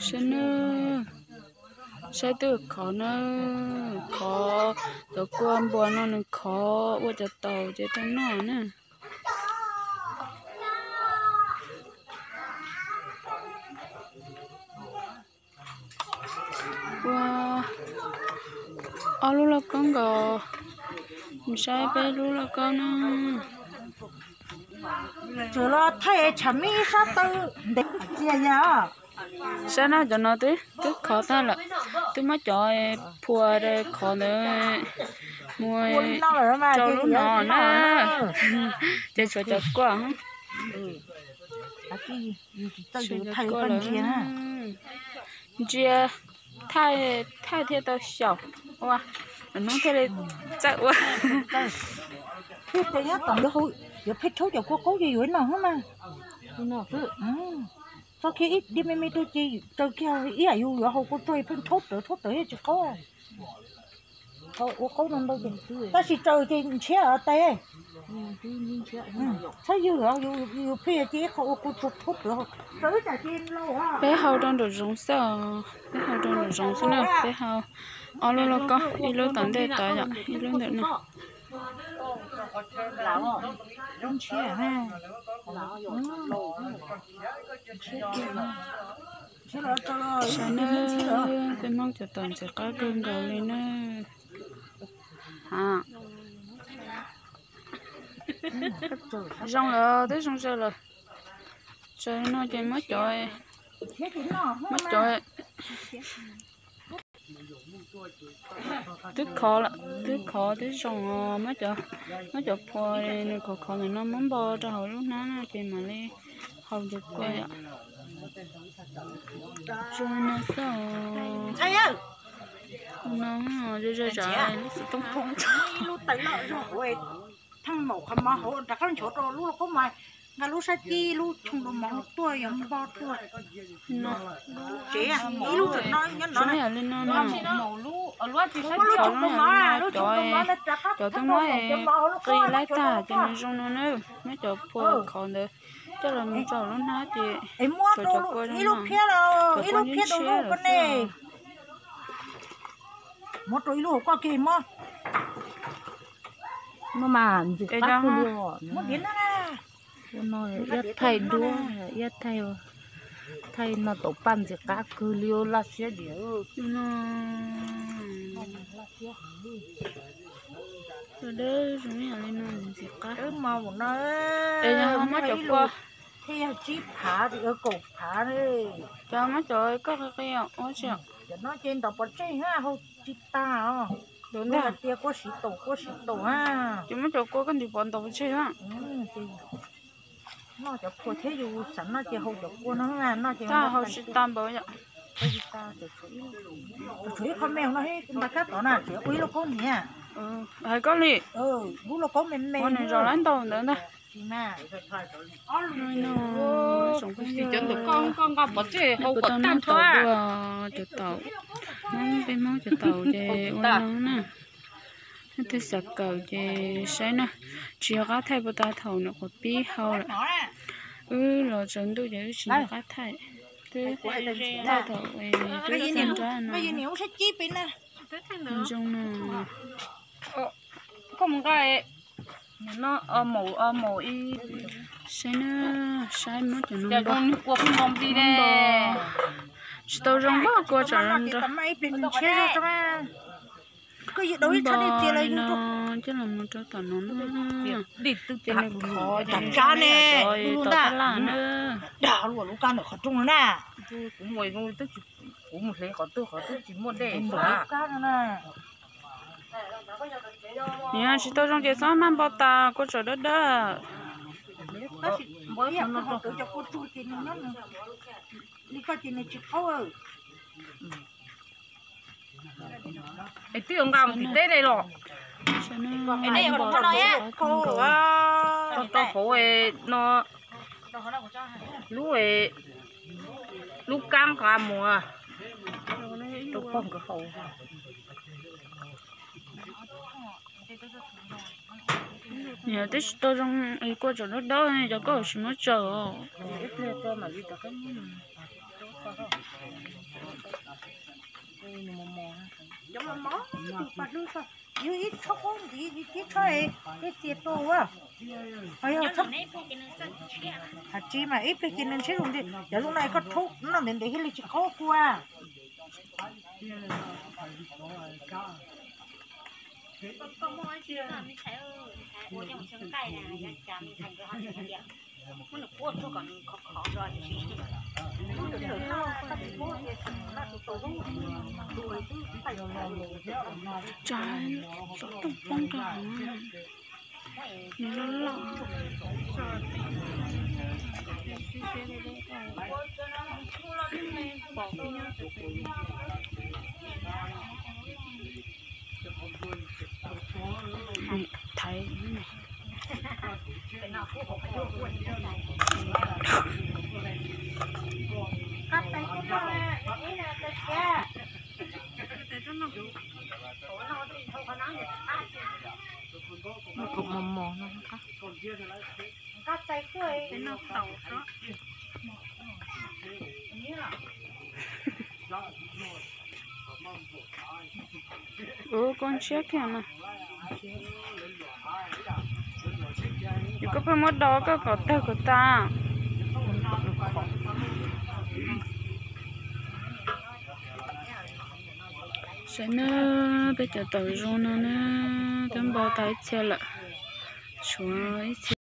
Saib na, saib twb khov na, khov cov kua npua no nws khov ua cov taus ces tau noj na. Ua ob lub lauj kaub nkaus, mus saib peb lub lauj kaub na. Tsuas los thaij tshav me ib sab taw ntev cia ya. Saib na, cov no twb khov tag lawm, twb muab cov phua khov ntawd mus rau lub no na, ces tshuav cov kua. Tshuav cov kua lawm. Ntsia, thaij, thaij thiaj tau xyaum, ua, lwm hnub thiaj li txawj ua. Yuav pheej rhaub cov kua qaub ces yuav ib no xwb mas. Tso kiag ib diav me me rau ces tsaws kiag ib yam yus yuav haus kua tsuag pheej rhaub rawv rhaub rawv tsis qaub. Ua qaub no ntau ces, tab sis tsaws ces ntshiab tes. Txhob ywg, yus pheej ces ib qho ua kua tsuag rhaub rawv. Peb hau rau nraum zoov xwb os, peb hau rau nraum zoov xwb na, peb hau ob lub lauj kaub, ib lub tom ntej tod yom, ib lub ntawm no. Saib na, peb Hmoob cov taum ntxim qab kawg nkaus li na. Zoo lawm, twb zoo zaws lawm. Tsaws no ces muab cov, muab cov twb khov lawm, twb khov twb zoo os, muab cov, muab cov phua nws khov khov ntawm no muab npo rau hauv lub hnab no ces mam li haus cov kua yom. Zoo no xwb os. No, zoo zog zog lub xim toob phoov. Theej maum qhov mov hauv rov qab nchuav rau lub lauj kaub mas, nqa lub sab cib lub choo rau mov tuaj yuav npo tuaj. Tsev ib lub tseem no nyob no na. Lub choo rau mov, lub choo rau mov na, rov qab cov twb muab qi laib tag ces nws zoo no na, muab cov phua khov ntawd coj los mus rau lub hnab ces muab cov kua ib lub phiab los ib lub phiab rau lub ko ne. Muab rau ib lub hauv koj kiag mob. Muab mas ntxim qab kawg li. Muab diav na. Ua no iab thaij duab, iab thaij, thaij no tau paj ntxim qab kawg li, laj siab diam. Dawb zoo li no ntxim qab. Es yog muab cov kua, thiaj yog tsib phav, kaum phav. Cov muab cov koj qi qi ua tsi. Cov no ces ntaus pov tseg hab, hau tsis tag os. Ntag tias kua siv taum, kua siv taum a. Ces muab cov kua koj ntim pov ntaus pov tseg hab. Noj cov kua thiab yus xav noj ces hau cov kua no, noj ces hau tsis tag npaum yom. Tshuav ib qho me no nta kab tod na, tseem ua ib lauj kaub niam. Hais koj li, lub lauj kaub me me, ua nws zos lab ntau ntawd ntag. Cov ntawm koj nqa pov tseg hau kom tag nrho. Cov taum, Hmoob peb Hmoob cov taum ces ua no na. Leej twg xav kawm ces saib na, tsis yog qab thaij puas tas thaum nyuam qhuav pib hau lawm. Wb los tsaus ntuj ces wb tsis nco qab thaij, twb thaij thaum twb txog nrab no. Zoo no. Koj mus nqa no, maum ib, saib na, saib muab cov no npo, npo, tsis tau zoo npaum kua tsam zoo nrog. Koj yog dau ib tshab dej tias li no, coj los mus rau tom no na. Ces nws khov, cov ne, tom tab laj na. Dag lub kab ntawm qhov rooj no na. Kuv mus, kuv mus hle qhov twg, qhov twg tsis muaj dej. Nws yog tsis tau zoo ces txhob maj npo tas, kua tsaum dawb dawb. Li koj ces nws tsis qaub. Es twb yuav nqa mus tim teb ne los? Rau hauv no, lub, lub kab nqa mus rau pog nkawd haus. Nws twb tsis tau zoo, kua tsaum dawb dawb, cov koj tsis muab tsaws os. Cov mos mos, tus pas hlwb tso. Yus ib txhob qub ntxiv, yus tib txhob es tej txias rau ua. Hais tsis mas ib pliag ces nws ntshiab lus nti, cov lub no koj rhaub noj ntev ntev thiaj li tsis qaub kua. Tsa, txov tooj poob rau hauv, nws loj loj. Thaiv. Mos mos no. Ua koj ntshiab kiag na. Yog koj pheej muab do koj kom tawg kom tas. Saib na, peb cov taum zoo no na, twb npau tau ib txhia lawm, tshuav ib txhia.